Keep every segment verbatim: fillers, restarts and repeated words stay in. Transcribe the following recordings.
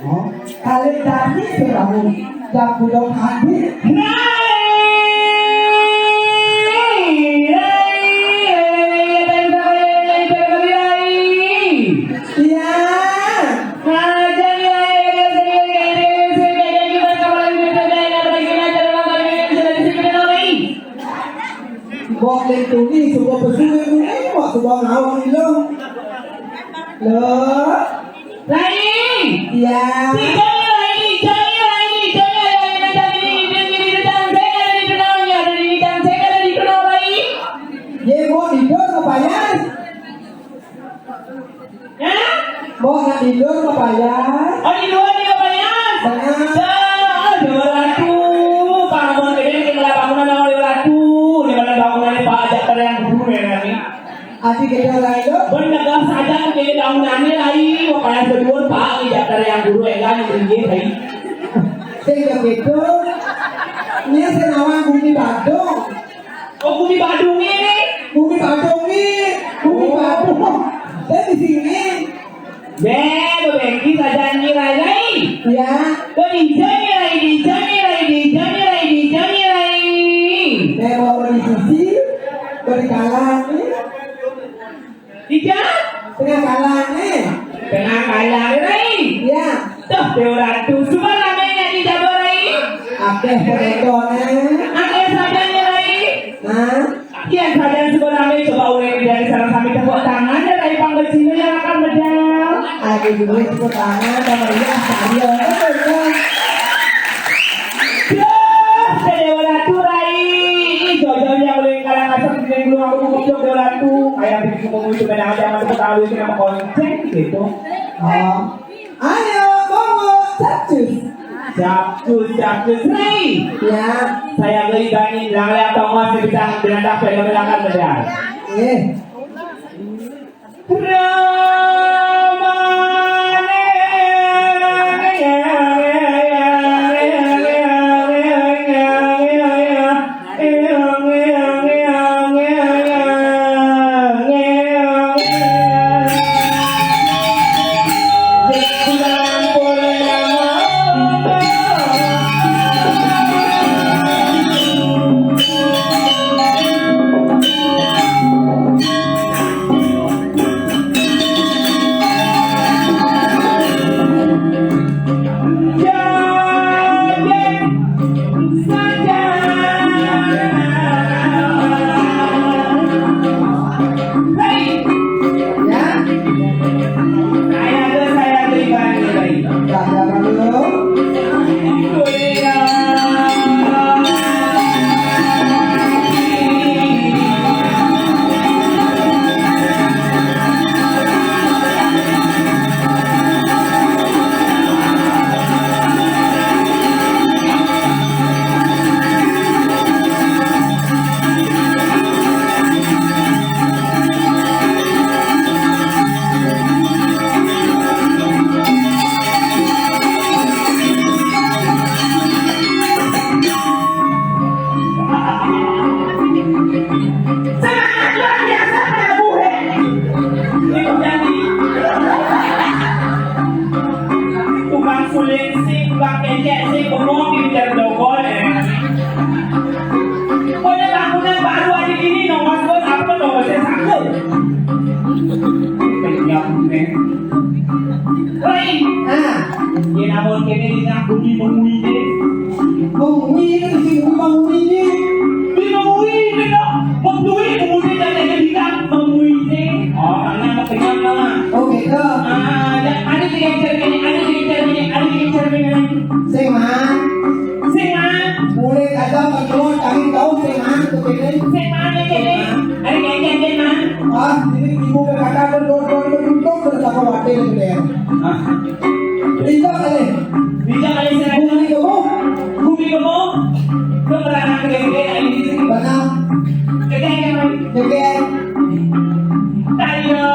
Kalih tadi sing rawuh. Jam budok adi. Iya. Mbok ning tuni, suka besu ning tuni, mbok suka ngawang lho. Lho. Rai. Iya. Dijang, Rai, dijang, Rai, dijang, Rai, Rai, Rai, Rai, Rai, Rai, Rai, Rai, Rai, Rai, Rai. Ye, mbok tidur apa ya? Hah? Mbok nak tidur apa ya? Oh, tidur apa ya? Benar. Dah, Dewa Ratu, Pak Abang Gede, tinggal bangunan sama Dewa Ratu. Di mana bangunannya Pak ajak tarian dulu ya, Nani? Ati gede ora itu? Bener, saja gede bangunannya, Rai. Makanya berdua, Pak, ajak tarian dulu ya, kan? Iya, Rai. Sing ya gitu. Ini senawan bumi Badung. Oh, bumi Badung ini? Bumi Badung ini. Bumi Badung. Saya di sini. Deh, lo bengki saja nyirai, Rai. Ya. Lo dijai, Rai, dijai, Rai, dijai, Rai, dijai, Rai. Saya mau beri susi, beri kalang. Dijai? Tengah kalang, eh. Tengah kalang, Rai. Ya. Tuh, Dewa Ratu. Suka ramenya di Jawa, Rai. Akeh penonton, eh. Akeh saja, Rai. Nah. Yen sajan suka rame, coba ulih dari sareng sami tepuk tangan ya, Rai Pangkecino yang akan medal. Aduh, dulu tepuk tangan sama Ria, sama Ria. Betul, kan? Duh, Dewa Ratu, Rai. Ih, jajal yang ulih Karangasem, ning lu aku goblok, Dewa Ratu. Kayak begitu, kamu itu benar aja, masuk ke tahu itu nama konsen gitu. Oh. Ayo, Bongo, capcus. Capcus, capcus, Rai. Ya. Saya beri bani, lalai apa mau saya bisa berantak, saya belakang benar. Eh. Semangat luar biasa pada buhe. Itu jadi tukang suling sing, tukang kecek sing, bengong di dalam dogol, ya. Pokoknya bangunan baru aja gini, nomor dua apa, nomor saya satu. Penyapnya. Rai. Ah. Yen amun kene dingah bumi mengui deh. Mengui itu si bumi mengui ini. Bumi mengui ini dong. Mengui kemudian dan ada dingah mengui deh. Oh, karena kenyang lah. Oh, gitu. Ah, ada, ada di cermin, ada di cermin, ada di cermin. Sing, Mang. Sing, Mang. Mulai kata keluar kami tahu sing, Mang, tuh kene. Sing, Mang, ya, kene. Ada yang janjian, Mang. Ah, ini ibu berkata berdua-dua berdua bersama wakil gitu ya. Ah. Bisa kali. Bisa kali saya. Bumi gemuk. Bumi gemuk. Lu pernah nangkep gede kayak gitu? Pernah. Gede kan? Gede. Ayo.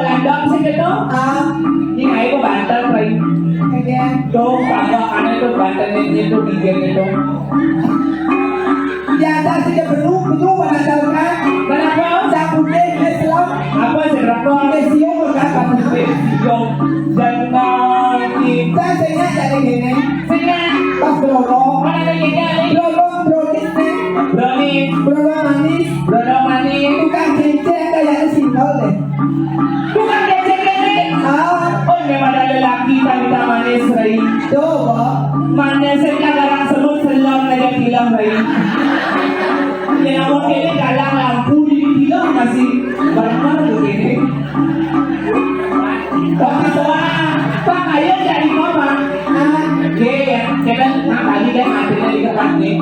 Gandeng sih gitu. Ah. Ini ayo ke bantal, Rai. Iya. Tuh, bangga aneh tuh bantalnya dia tuh, bibirnya tuh. Biasa sih dia beru, beru mengandalkan. Kenapa? Cabutnya dia selam. Apa sih, kenapa? Dia siung kan, Pak. Siung. Jangan di- Saya ingat dari ini. Sini. Pas brolong. Mana ada ini, ada ini? Brolong, brownies nih. Brownies. Brolong manis. Brolong manis. Tukang cincin kayaknya single deh. Tukang cincin ini. Ah. Oh, ini mana ada laki wanita manis, Rai. Coba. Mana sih sekarang sebut selon aja bilang, Rai. Ya, oke, ini galang lampu di bilang masih bareng-bareng begini. Tapi tua, Pak, ayo jadi apa? Anak. Oke, ya, kita nah, tadi kan artinya di depan nih.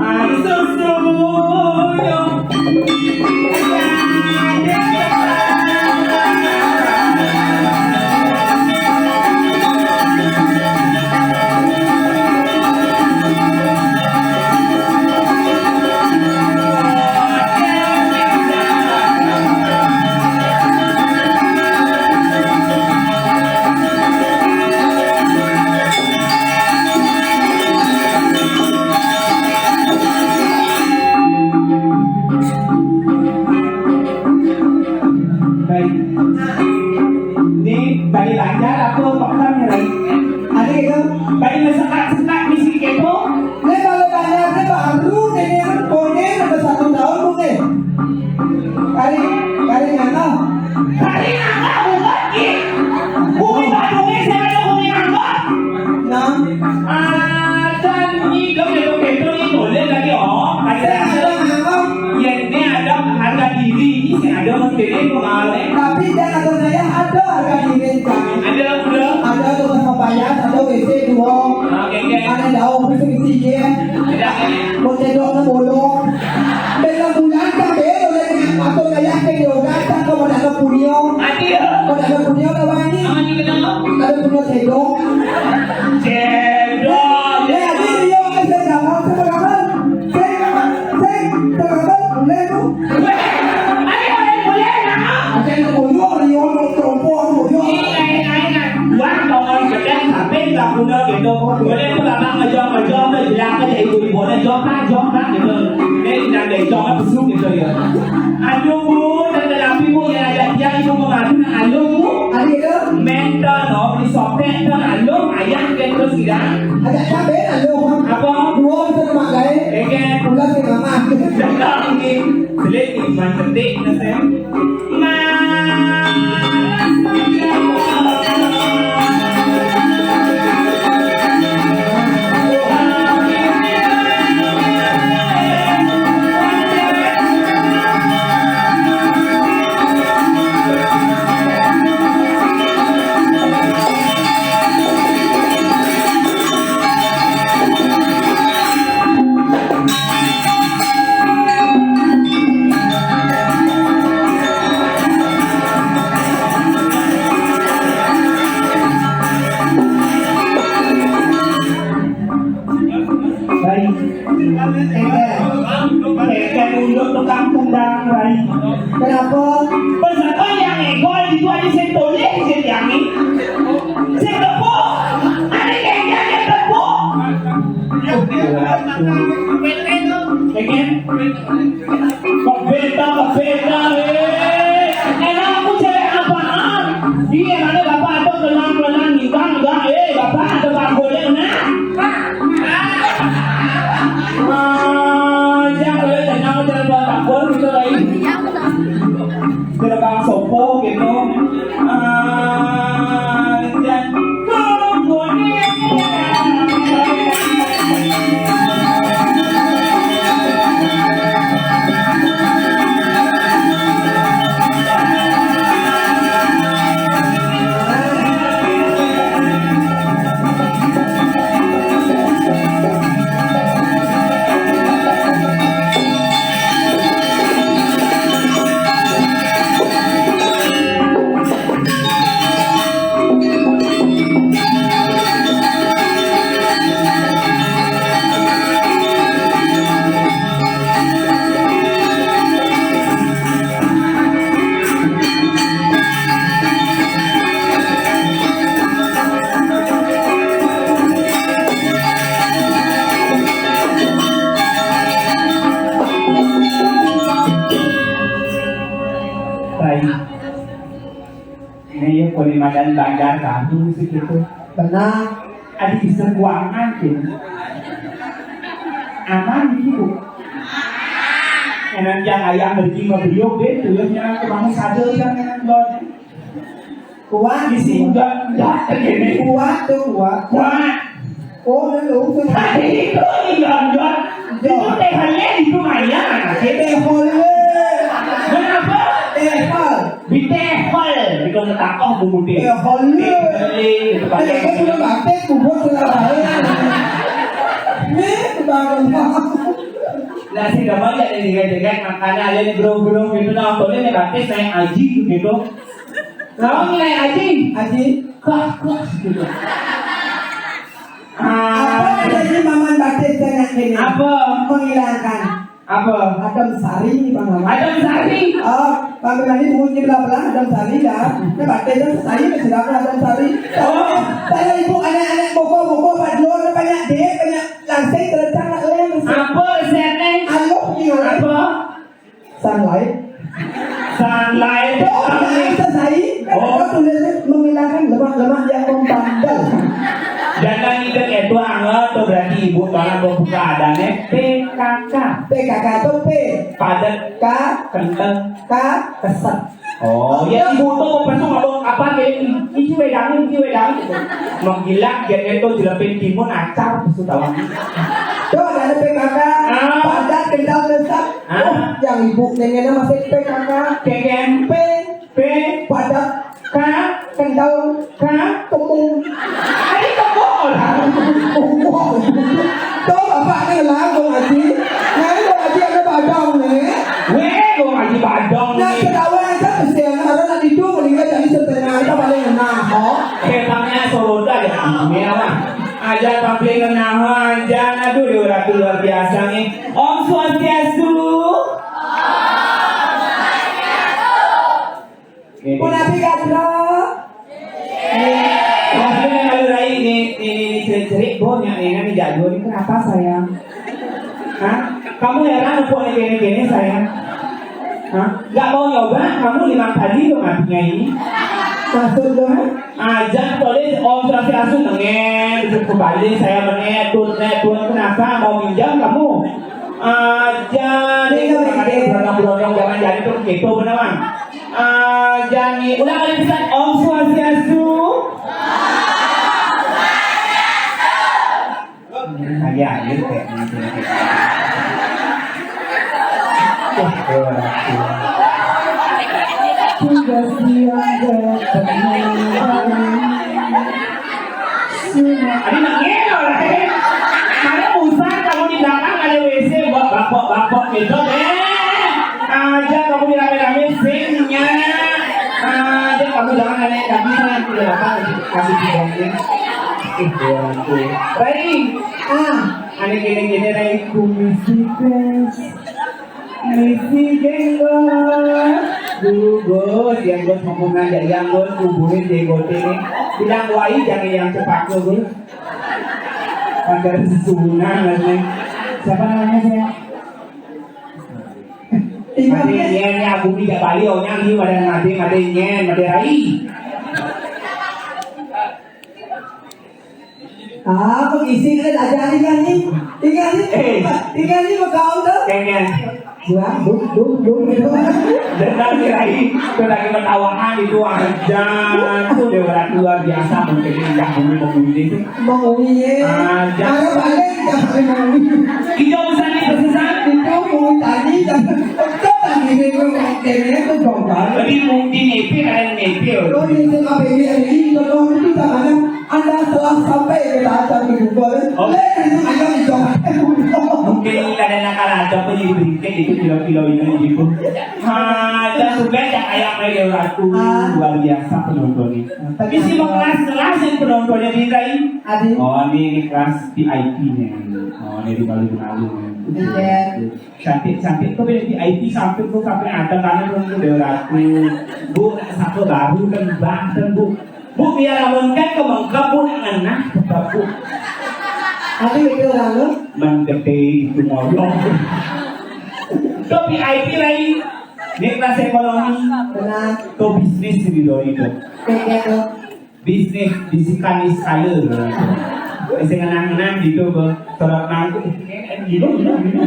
Ayo, susu, yuk. Baik. Ini balik lancar atau pekan ya, Rai? Ada gitu? Balik sekat-sekat misi kepo. Ini kalau banyak, ini baru ini kan konen ada satu tahun mungkin. Kali, kali ngana. Kali ngana, bukan, Ki. Bumi Badungnya saya ada bumi nganggur. Nah. Ada nih, dong, ya, dong, itu nih, boleh lagi, oh. Ada, ada. Saya ada nganggur. Ya, ini ada harga diri, ini sih ada mungkin pengalaman. Tapi jangan percaya, ada harga diri, Cak. Ada, ada. Ada tuh sama payah, ada W C dua. Oke, oke. Ada daun, bisa isi, ya. Ada, oke. Mau cedok, bolong. Dalam bulan kabeh oleh atau kayak ke yoga tak kau pada ke punyo. Ada. Kau pada ke punyo dah wangi. Ada punyo cedok. Cedok. Ya, ini dia, saya gambar, saya gambar. Saya gambar, saya gambar, boleh tu. Ada orang boleh nak. Macam tu punyo, dia orang terompak tu. Ini lain-lain nak. Buat orang sedang sampai tak guna gitu. Boleh tu abang ngejok-ngejok tu, bilang ke ibu-ibu nak jok tak, jok tak gitu. Dia tidak ada jok tak besuk gitu ya. Aduh, Bu, dan tetapi, Bu, yang ada tiang ibu mengadu nak alung, Bu. Ada ke? Mental, no, beli sotek tu nak alung, ayah ke terus tidak. Ada cabai nak alung, ha? Apa? Dua bisa nak makai. Egen. Pulas ke mama. Jangan ni. Selit ni, man ketik, nak saya. Baik. Eker. Eker untuk tukang tendang, baik. Kenapa? Peserta yang ekor itu ada sing toleh, sing yang ni. Sing tepuk. Ada yang, yang tepuk. Eker. Kepeta, kepeta, eh. Enak aku cewek apaan? Iya, mana bapak atau kelang-kelang, enggak, enggak, eh, bapak atau tak boleh, nah. Ah, jangan boleh, jangan, jangan buat takut gitu, lain. Gerbang sopo gitu. Ah, jangan. Ini ya, boleh madan bandar baru segitu. Benar. Ada bisa kuangan gitu. Aman gitu. Enak yang ayam beli mau beliau gitu ya, yang kurang sadar yang enak banget. Kuat di sini. Enggak, enggak, gini. Kuat tuh, kuat. Kuat. Oh, udah lu. Tadi itu, iya, enggak. Itu tehelnya itu maya. Tehol. Kenapa? Tehol. Di tehol. Di kau ngetakok bumbu deh. Tehol. Tehol, itu kan. Tadi itu udah mati, kubur sudah tahu. Nih, bangun. Nah, si gampang ya, dilihat-lihat, makanya ada di bro-bro gitu, nontonnya nih, batis naik aji gitu. Tahu nilai aji? Aji. Kah, kah, gitu. Apa Ah, ada di Maman Batis banyak ini? Apa? Menghilangkan. Apa? Adam Sari, Bang Maman. Adam Sari. Oh, Bang Berani bunyi belah-belah Adam Sari ya. Ini Batis kan Sari, masih dapat Adam Sari. Oh. Saya ibu anak-anak boko-boko, Pak Dulur, banyak dek, banyak langsing, terencang, nak lem. Apa resepnya? Aluh, iya. Apa? Sunlight. Sunlight. Oh, bisa saya. Oh. Kau tulis menghilangkan lemak-lemak yang membandel. Jangan ingat itu anget tuh, berarti ibu tolong membuka adanya P K K. P K K tuh P. Padat. K. Kental. K. Keset. Oh, ya ibu tuh mau pesu ngomong apa kayak ini? Iki wedang, iki wedang. Menggilak, dia itu jelepin timun acar, pesu tawang. Tuh, ada P K K, Ah. Padat, kental, keset. Ah. Oh, yang ibu nengennya masih P K K. Keken. P. P. Padat. K. Kental. K. Kemung. Tadi kemung orang. Kemung. Tuh, bapak ini lah, Bang Haji. Nah, ini Bang Haji ada badong nih. Weh, Bang Haji badong Nah, nih. Ketawa aja kesian. Karena nanti itu meninggal jadi setengah. Itu paling enak, oh. Hebatnya Soroda ya, ini apa? Aja tampil ngenahan, jangan aduh, Dewa Ratu luar biasa nih. Om Swastiastu. Punapi Gadra. Wah, ini kalau Rai ini, ini, ini cerik-cerik, Bo, yang ini, ini jadul, ini kenapa, sayang? Hah? Kamu heran, Bo, ini gini-gini, sayang? Hah? Nggak mau nyoba, kamu lima kali lo matinya ini. Maksud lo, hah? Aja tulis Om Swastiastu, nengen, kembali saya menet, tut, net, tut, kenapa? Mau minjam kamu? Aja nih, Iya, makanya iya. Berondong-berondong zaman jadi tuh gitu, bener, Bang? Aja nih, udah kali bisa Om Swastiastu. Kayak gitu kayak gitu. Tuh, tuh, tuh. Sudah siang ketemu. Adi nangis orang, eh. Mana usah kamu di belakang ada W C, buat bapok-bapok gitu, eh. Aja kamu di rame-rame singnya. Aja kamu jangan aneh kami sana di belakang kasih dibangun. Ih, tuh, tuh. Baik. Ah, aneh gini-gini, Rai, kumisi, guys. Misi jenggot. Duh, Gus, jenggot mau ngajak jenggot, kuburin jenggot ini. Bilang wai jangan yang cepak tuh, Gus. Agar susunan, Gus, nih. Siapa namanya, saya? Mati nyen, ya, bumi gak bali, oh, nyang, yu, ada mati, mati nyen, mati rai. Ah, pengisi kan ada tinggal nih. Tinggal nih. Eh. Tinggal nih mau kau tuh. Kayaknya. Wah, dum, dum, dum, gitu. Benar nih, Rai. Itu lagi ketawahan itu aja. Tuh, Dewa Ratu luar biasa mungkin indah bumi membumi itu. Mau iya. Aja. Ada balik, jangan mau. Kita usah nih, tersesat. Itu mau tadi, jangan. Coba gini, gue mau kayaknya tuh dong, Bang. Lebih mungkin nyepi, kalian nyepi. Lo di T K P W R I, lo itu tangannya. Anda telah sampai ke tahap satu jempol. Oh. Lek itu ayam hijau. Mungkin kadang nakal aja apa jadi bingkai itu kilo-kilo ini gitu. Ah, dan juga yang ayam aja ratu Ah. luar biasa penontonnya. Tapi sih mau kelas-kelas yang penontonnya di Rai. Adi. Oh, ini, ini kelas V I P nih. Oh, ini di malu-malu nih. Iya. Cantik-cantik tuh V I P sampai tuh sampai ada karena tuh udah ratu. Bu, satu baru kan banten, Bu. Bu, biar amun kan ke mengkep, Bu, nak ngenah, tetap, Bu. Tapi itu orang lu? Mendete itu ngolong. Tuh V I P lain. Ini kelas ekonomi. Benar. Tuh bisnis di itu. Kayak gitu. Bisnis, bisikan niskala. Bisa ngenang-ngenang gitu, Bang. Tolak nangkep. Gitu, gitu, gitu.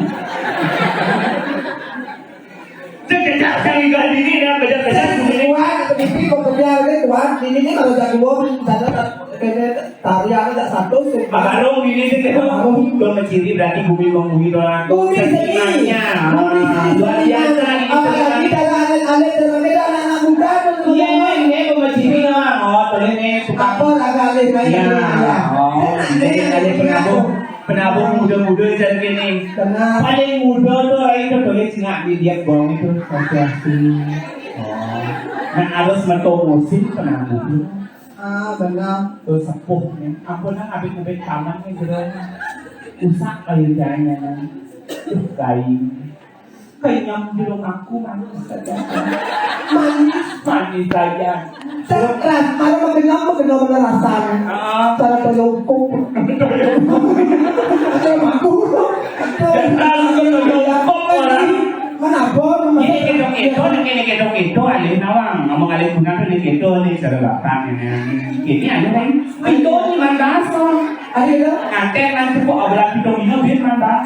Cek kejap, cari gak diri, dia belajar kejap, gini. Tuan, tapi kok kerja ini, Tuan. Ini nih kalau jago bohong, misalnya, kayaknya tari ada satu, sih. Bakarung ini sih, gitu. Bakarung. Belum menciri, berarti bumi membumi orang. Bumi seni. Senimannya. Bumi seni, luar biasa, seniman. Ini apalagi seniman. Kalau alit-alit dalam beda anak-anak muda tuh. Iya, ini belum menciri, orang. Oh, tuh ini, suka. Apa, agak alit, main. Iya. Alit. Oh, ini alit penabuh. Penabuh muda-muda jan kene. Tenang. Paling muda tuh, ayo tuh, boleh cingak di dia bawang itu. Hati-hati. Oh. Nah, harus metu musim penabuh. Ah, benar. Tuh sepuh nih. Ampun, nang abis-abis taman nih, gitu. Usak kali jalannya. Uh, baik. Kenyam di rumahku manis saja. Manis, manis saja. Ras, mana mau kenyam, mau kenyam mana rasa? Ah. Cara toyongkok. Macam aku. Dan lalu ke toyongkok orang. Mana apa? Ini kedok itu, ini kedok itu, alih nawang. Ngomong alih guna tuh ini gitu nih, cara bapak ini. Ini ada kan? Itu nih, Mandasa. Ayo, dah. Nganten nang cukup obrolan pitung dino, duit nambah.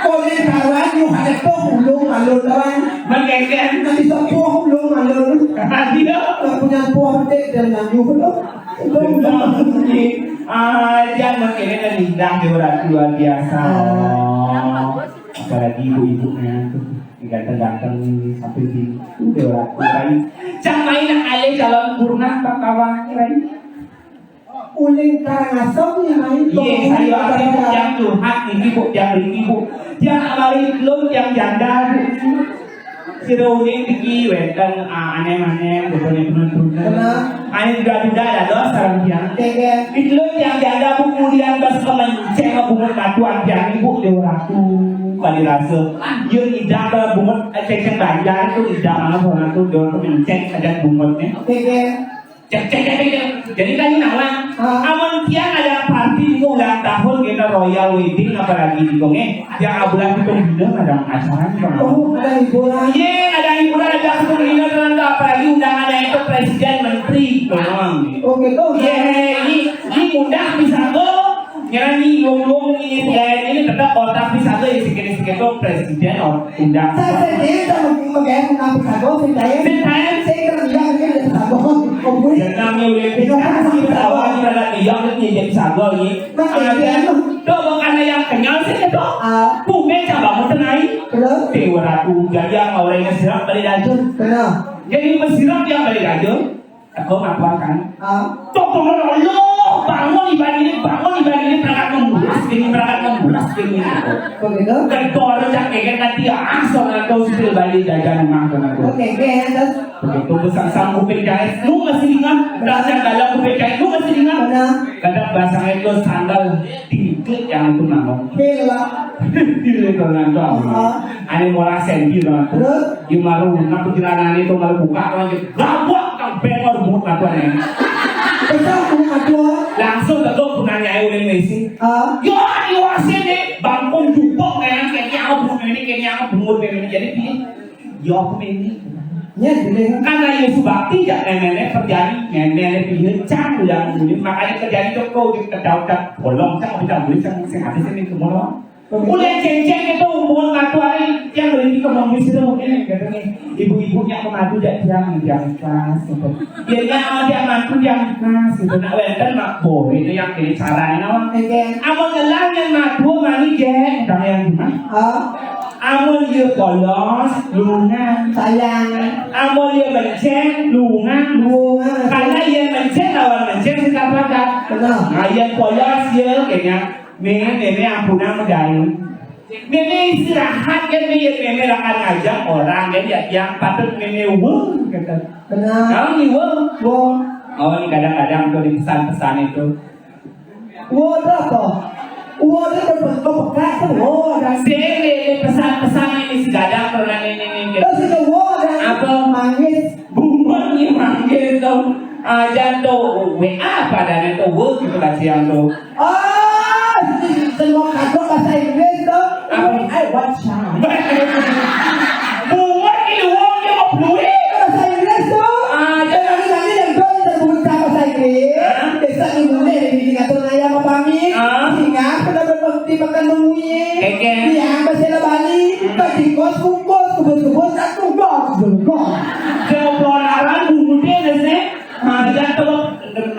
Kok ini karuan, yuk, ada tuh, ulung, malu, lawan. Menggeger. Nanti sepuh, ulung, malu. Iya. Nggak punya puah, petik, dan nangguh, loh. Itu benar. Ah, jangan menggeger dan indah, Dewa Ratu, luar biasa. Oh. Apalagi ibu-ibunya tuh, ganteng-ganteng sampai sini. Dewa Ratu, lain. Cang main yang alih calon purna, tak kawan, lain. Uling Karangasem ni main. Iya, saya ambil yang curhat ni, Bu, yang ini, Bu. Yang amari telur, yang janda, Bu. Sira uling iki wénten, ah, aneh-aneh, bojone bener-bener. Bener. Ane duda-duda dados sareng tiyang. Nggih, nggih. Iki lho tiyang janda, Bu, mulian bas kemenceng bungut matuan tiyang, Ibu, Dewa Ratu. Kali rasa. Yun idang bungut, eh, ceng-ceng banjar itu idang mana orang tuh, dia kemenceng saja bungutnya. Nggih, nggih. Cek, cek, cek, cek, cek. Jadi tadi nawang, ah, amun tiang ada party ulang tahun kita royal wedding apalagi di Konge, tiang abulan pitung dina ada acara nih, Bang. Oh, ada hiburan. Iya, ada hiburan, ada pitung dina ternyata, apalagi undangannya itu presiden, menteri, Bang. Oh, gitu. Iya, ini, ini mudah bisa, oh. Nyanyi wong-wong ini, ya, ini tetap otak bisa tuh, ya, sikit-sikit tuh presiden, oh, undang. Saya sendiri tak mungkin menggawe mengambil sago, saya, saya, saya kerja ini ada sago, oh, gue. Ya, namanya udah kita kasih sago, kita lihat nih, jadi sago ini. Mas, ada, iya. Tuh, bukan yang kenyal sih, tuh. Ah. Tumben cabang mau tenai. Terus? Dewa Ratu, jadi yang orangnya siram balik aja. Benar. Jadi, mesirap yang balik aja. Teko matuan kan. Ah. Tok, tok, tok, Allah, bangun ibadah ini, bangun ibadah ini, perangkat membulas, ini perangkat membulas, ini. Begitu? Kedor, cak, kayak nanti, ah, so, ngaku, sipil, balik, jajan, rumah, tuh, ngaku. Oke, oke, terus? Begitu, besar, sang, kuping, jahit, lu masih ingat, rasa dalam, kuping, jahit, lu masih ingat. Benar. Kadang basangnya itu sandal, diklik yang itu, nangkong. Oke, lah. Diklik, tuh, nangkong. Ah. Ane molas senti, tuh, ngaku. Terus? Di malu, nak perjalanan itu malu buka lagi. Gabak kang bengor bungut matuan ini. Besar bungut matuan. Langsung teguk punanya ae uling ngisi. Ah. Yo, yo, sini, bangkung jupuk, kan, kayaknya aku bungut ini, kayaknya aku bungut ini. Jadi, piye? Yo, aku ini. Ya, jadi. Karena Yesus bakti, jak nenek-nenek perjani, nenek-nenek piye, cang, ulang, ulang. Makanya terjadi tuh, kau di kedau-kedau, bolong, cang, bisa beli, cang, sing habis ini, semua. Udah ceng-ceng itu umur matuari yang beli di kemang wis itu mungkin katanya ibu-ibunya mau madu jak jam jam kelas gitu. Dia dia mau dia madu jam kelas gitu. Nak wenten mak boy itu yang pilih caranya nawang. Oke. Amun ngelah yang madu mani jeng, dang yang gimana? Ah. Amun dia polos, lungan. Sayang. Amun dia menceng, lungan. Lungan. Karena dia menceng lawan menceng kita pakat. Benar. Nah, dia polos dia kayaknya. Mimi, Mimi, ampunang medal. Mimi istirahat kan, Mimi, Mimi akan ngajak orang kan, ya, yang patut Mimi wong, kata. Benar. Tahu nih, wong? Wong. Oh, ini kadang-kadang tuh di pesan-pesan itu. Wong itu apa? Wong itu ber-, berpekat tuh, wong ada. Sini, ini pesan-pesan ini si gadang tuh, nah, ini, ini, ini. Terus itu wong ada. Apa? Manggis. Bungut ni manggil tu. Ah, jangan tu W A padahal tu work itu kasihan tu. Oh, semua kagok bahasa Inggris tu. Apa? I want child. Bungut ni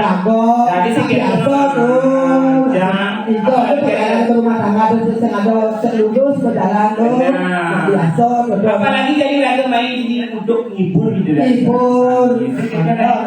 Tangga. Tadi sih biasa tuh. Jangan. Itu ada perjalanan ke rumah tangga tuh, terus yang ada seludus berjalan tuh. Nah. Biasa tuh. Apalagi jadi lagu main ini untuk ngibur gitu kan. Ngibur. Gitu kan.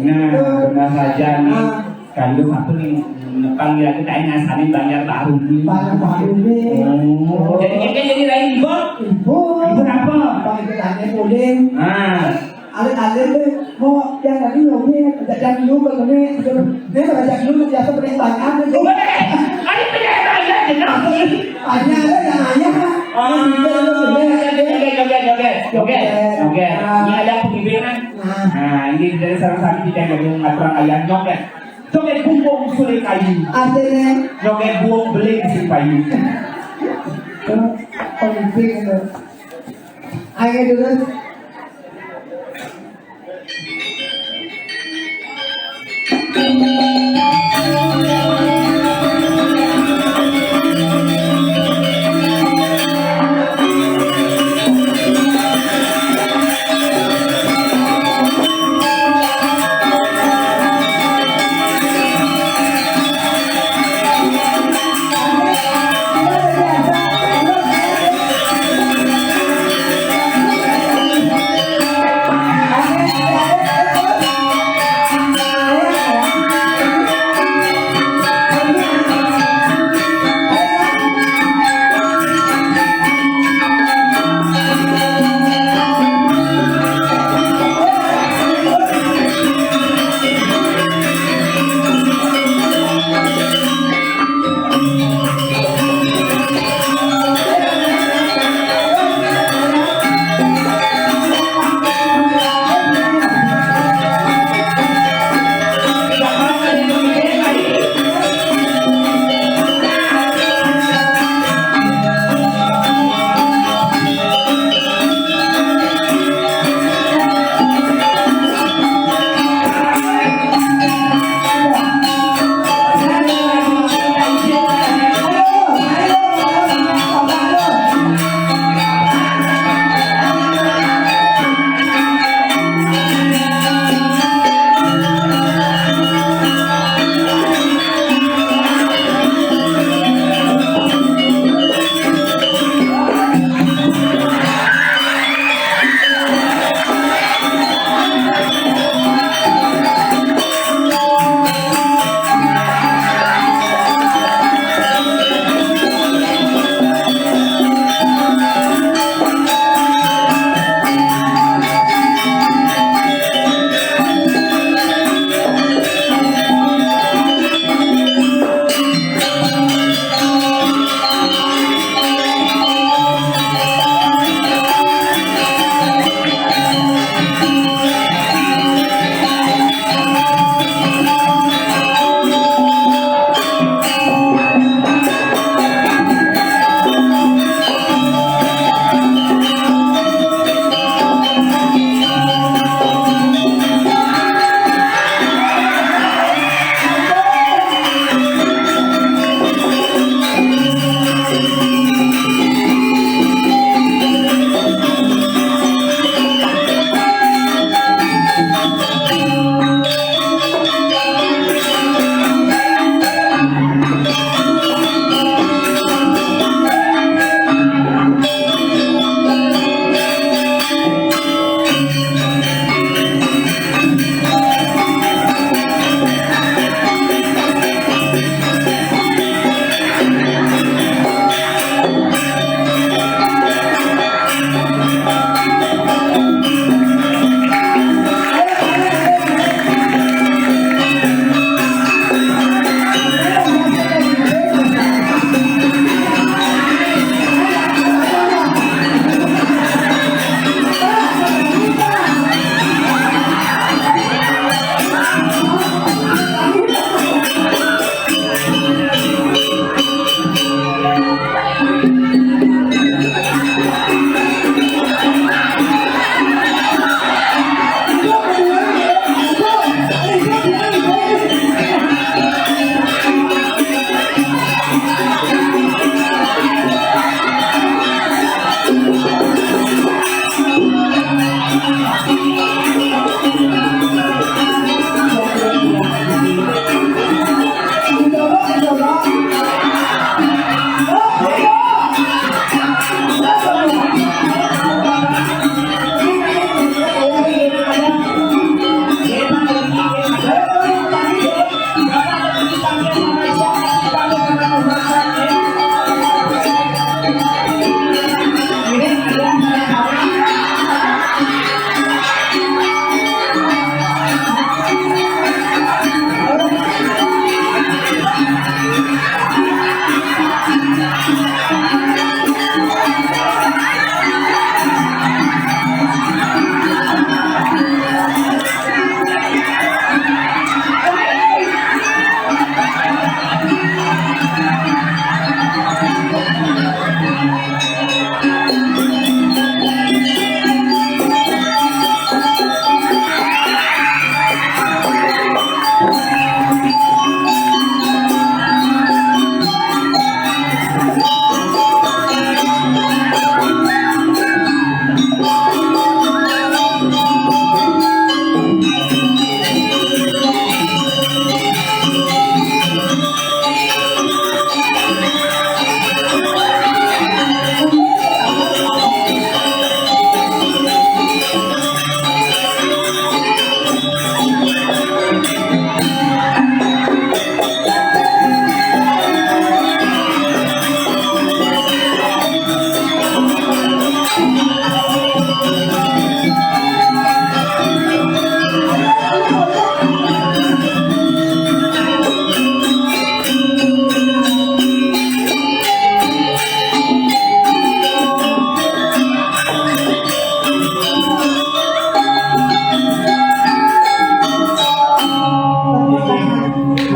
Nah, benar saja nih. Ah. Kalau satu nih, nepang ya, kita ini asalnya Banjar Baru nih. Banjar Baru nih. Oh, jadi kita jadi lain, Bang. Ibu. Ibu apa? Bang, kita tanya boleh. Ah. Alit-alit deh, mau yang tadi ngopi, ajak jam dulu, kalau ini, ini ajak dulu, biasa paling banyak gitu. Ayo, banyak, banyak, banyak. Banyak ada yang ayah. Ah, joget, joget, joget, joget. Joget. Ah. Ini ada pembimbingan. Nah. Nah, ini dari sareng sami kita yang ngatur ayah joget. Joget bumbung suling kayu. Artinya? Joget bumbung beling sing payu. Pemimpin itu. Ayo terus.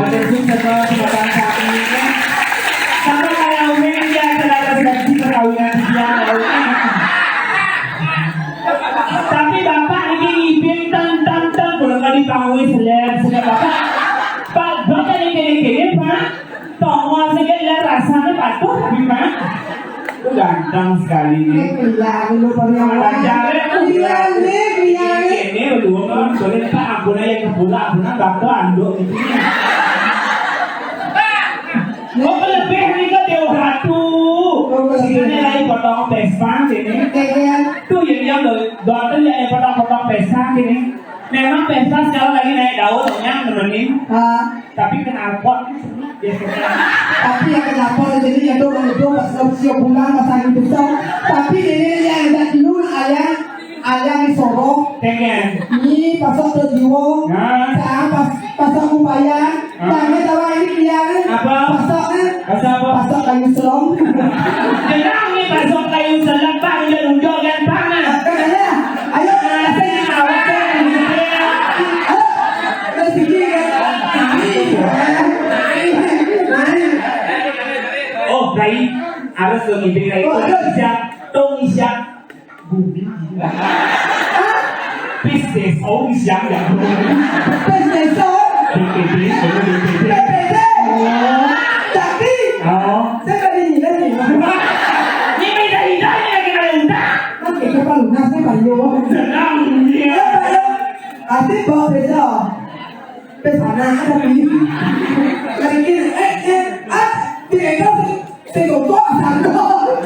Maksudnya setelah perkataan saat ini, sama kayak Umi aja, ada kejadian perkawinan dia. Tapi bapak ini ngibing tang tang tang, belum kali pangwis, seleb seleb bapak. Pak, bapak ini kene kene, Pak. Tongol saja lihat rasanya patuh, tapi, Pak. Itu ganteng sekali ini. Iya, lu pada yang Ada jalan tuh. Iya, nih, iya, nih. Ini belum, belum, soalnya Pak, ampun aja ke pula, ampun, Pak, tuh anduk gitu. Mau ke lebih nih ke Dewa Ratu. Oh, ke lebih. Sini lagi potong Vespa sini. Iya, iya. Tuh, yang, yang do-, dokter yang potong-potong Vespa sini. Memang Vespa sekarang lagi naik daun, yang nemenin. Ah. Tapi kenalpot biasanya. Tapi yang kenalpot jadi ya tuh, itu pas siap pulang, pas angin besar. Tapi ini yang ada dulu, ayah, ayah di Soro. Pengen. Ini pasok ke Jiwo. Nah. Saya pas, pasok Kumbaya. Ah. Jangan tawa ini dia. Apa? Pasok, eh. Pasok apa? Pasok kayu selong. Kenapa nih pasok kayu selong, Pak? Udah unjuk kan panas. Kan ada. Ayo, nah, saya awak kan. Ayo, rezeki kan. Mari, mari, mari. Oh, baik. Harus dong, ini, baik. Oh, ayo. Siap. Tong siap. Bumi. Pisces, oh, siang ya. Pisces, oh. B P D, oh, B P D. B P D. Oh. Tapi, oh. Saya tadi nilai nih. Ini beda-bedanya lagi kalau udah. Kan kita paling lunas nih, Pak Yo. Senang dunia. Ya, Pak Yo. Asik, Pak Yo. Pesona ada di. Lagi, eh, eh, ah, tidak tahu. Saya kok kok sangkut.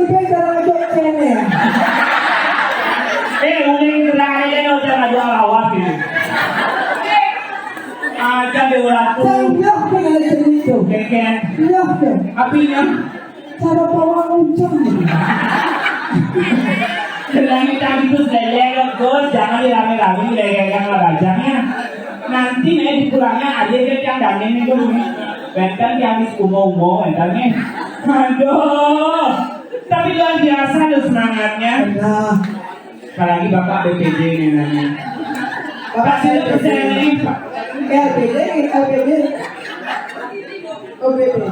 Kan cara ngajak cewek. Eh, uling terakhir kan udah ngajak lawak gitu. Ada di orang tuh. Saya bilang dengan cerita. Keken. Iya, iya. Apinya. Cara pawang uncang gitu. Lagi tadi tuh saya lihat, Gus, jangan dirame-rame, legang rajanya. Nanti nih dipulangnya aja dia yang dangin itu. Benten yang di umo-umo, bentennya. Aduh. Tapi luar biasa loh semangatnya. Nah. Apalagi Bapak B P J nih namanya. Bapak Pak, sini B P J. Percaya nih, Pak. L P D, L P D. Oh, B P J.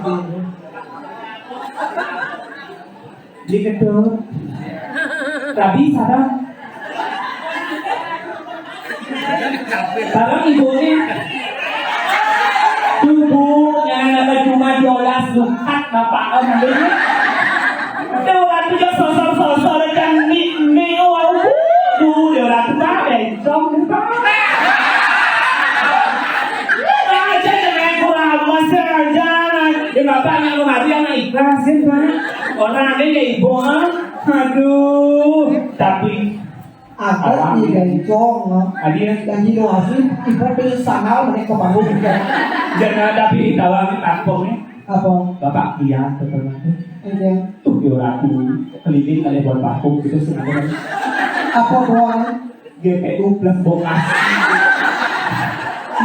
Diketut. Tapi sadar. Barang ibunya. Tubuh yang ada cuma diolas lukat bapak em. Tuh, waktu dia sosor-sosor dan mi-, mi-, oh, tuh, dia orang tua, bencong, lupa. Aja dengan kurang awas aja. Dia bapaknya mau mati, anak ikhlas, ya, Pak. Orang ada ya ibu, ah. Aduh, tapi ada di bencong, no? Ada. Dan di lokasi, ibu pilih sandal, mereka bangun juga. Jangan tapi tawang kampung nih. Apa? Bapak iya, betul. Iya. Tuh, dia orang tuh keliling oleh buat bakung gitu, sengaja. Apa buang? G P U plus bokas.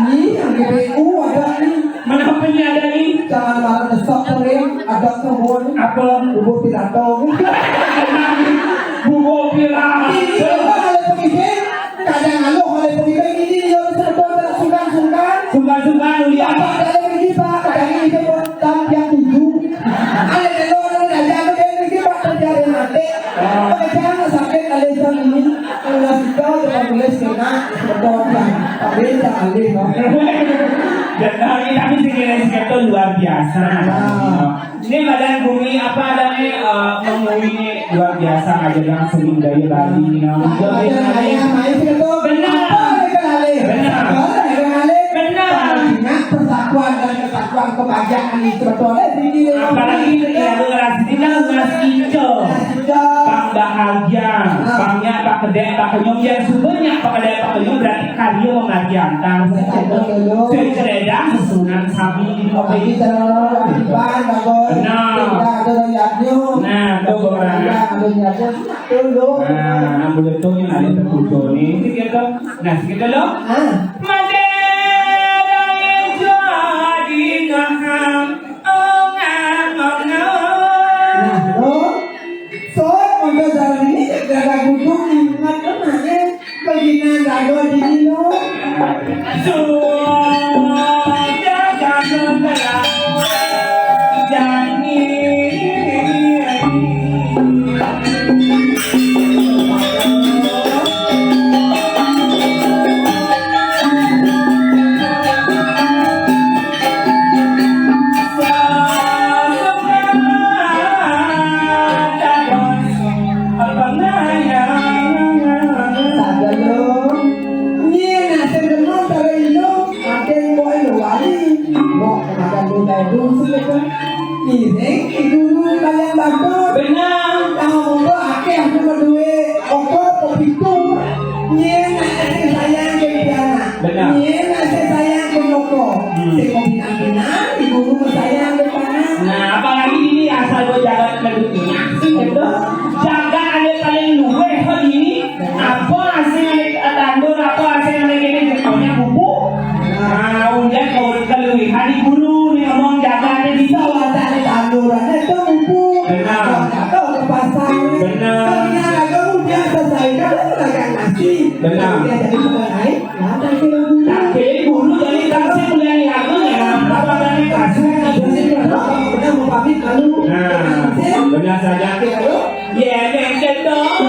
Ini yang G P U ada nih. Mana apa ini ada nih? Jangan malah desok kering, ada semua nih. Apa? Bubur pidato. Bubur pidato. Ini apa kalau pengisin? Kadang anu kalau pengisin ini dia sudah sungkan-sungkan. Sungkan-sungkan, ulian. Apa ada lagi, Pak? Kadang ini dia buat dan yang tujuh. Ada telur, ada jalan, ada ini dia, Pak, terjadi nanti. Pekerjaan sakit alih sami, tulis itu, tulis kena, betul, Pak. Tapi tak alih, no. Dan hari tapi segini sekitu luar biasa. Nah. Ini badan bumi apa adanya, eh, mengui luar biasa aja langsung dari Bali, no. Nah, jadi main, main sekitu. Benar. Apa mereka alih? Benar. Apa mereka alih? Benar. Ingat persatuan dan kesatuan kebahagiaan itu betul, eh, tinggi, eh. Apalagi kita ngerasa kita ngerasa hijau. Pang bahagia, pangnya pak kedek, pak kenyum, yang sumbernya pak kedek, pak kenyum berarti karya pengabdian. Tang sekedok, sekedang, sesunan sami di kopi. Benar. Nah, tuh, benar. Nah, ambil itu yang ada terkucur nih, sekitar. Nah, sekitar loh. Madera jadi ngaham. Nah, lo, soal untuk dalam ini gak ada gudung ingat kan hanya begini gak ada di lo. Sudah jangan berlalu. Jangan. Saja lo. Nyén asé demen karo ino, makin mbok elo wali. Mbok makan duda itu sih kan. Ngiring guru kalian bagus. Benar. Tahu mbok akeh aku duwe opo pepitu. Nyén asé sayang ke piana. Benar. Nyén asé sayang ke loko. Hmm. Sing mau pinang-pinang, ibu rumah sayang ke tanah. Nah, apalagi ini asal gue jalan ke dunia. Sih, gitu. Jaga ada paling luweh kok ini. Apa asing ada tandur, apa asing ada gini, jepangnya buku. Nah, udah kalau keluwihan di guru nih ngomong jaga ada di sawah, ada tanduran, itu buku. Benar. Kalau nggak tahu ke pasar. Benar. Kalau nggak tahu, biasa saya kan lagi nasi. Benar. Dia jadi tukang naik, nah, tak kira guru. Tak kira guru, jadi tak sih kuliah di aku ya. Apa tadi kasih? Benar, mau pamit, lalu. Nah, benar saja. Oke, lalu. Yén ketok.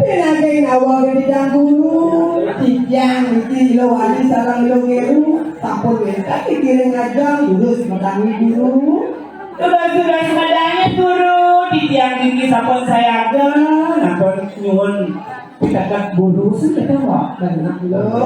Pinanggih awak gedang guru, tiang iki lo wali sareng lo ngeru. Pun minta dikiring aja, guru semetangi guru. Tugas-tugas medangnya guru, di tiang tinggi sampun sayaga, nampun nyuwun pitaket guru sing kita, Pak. Benar, guru.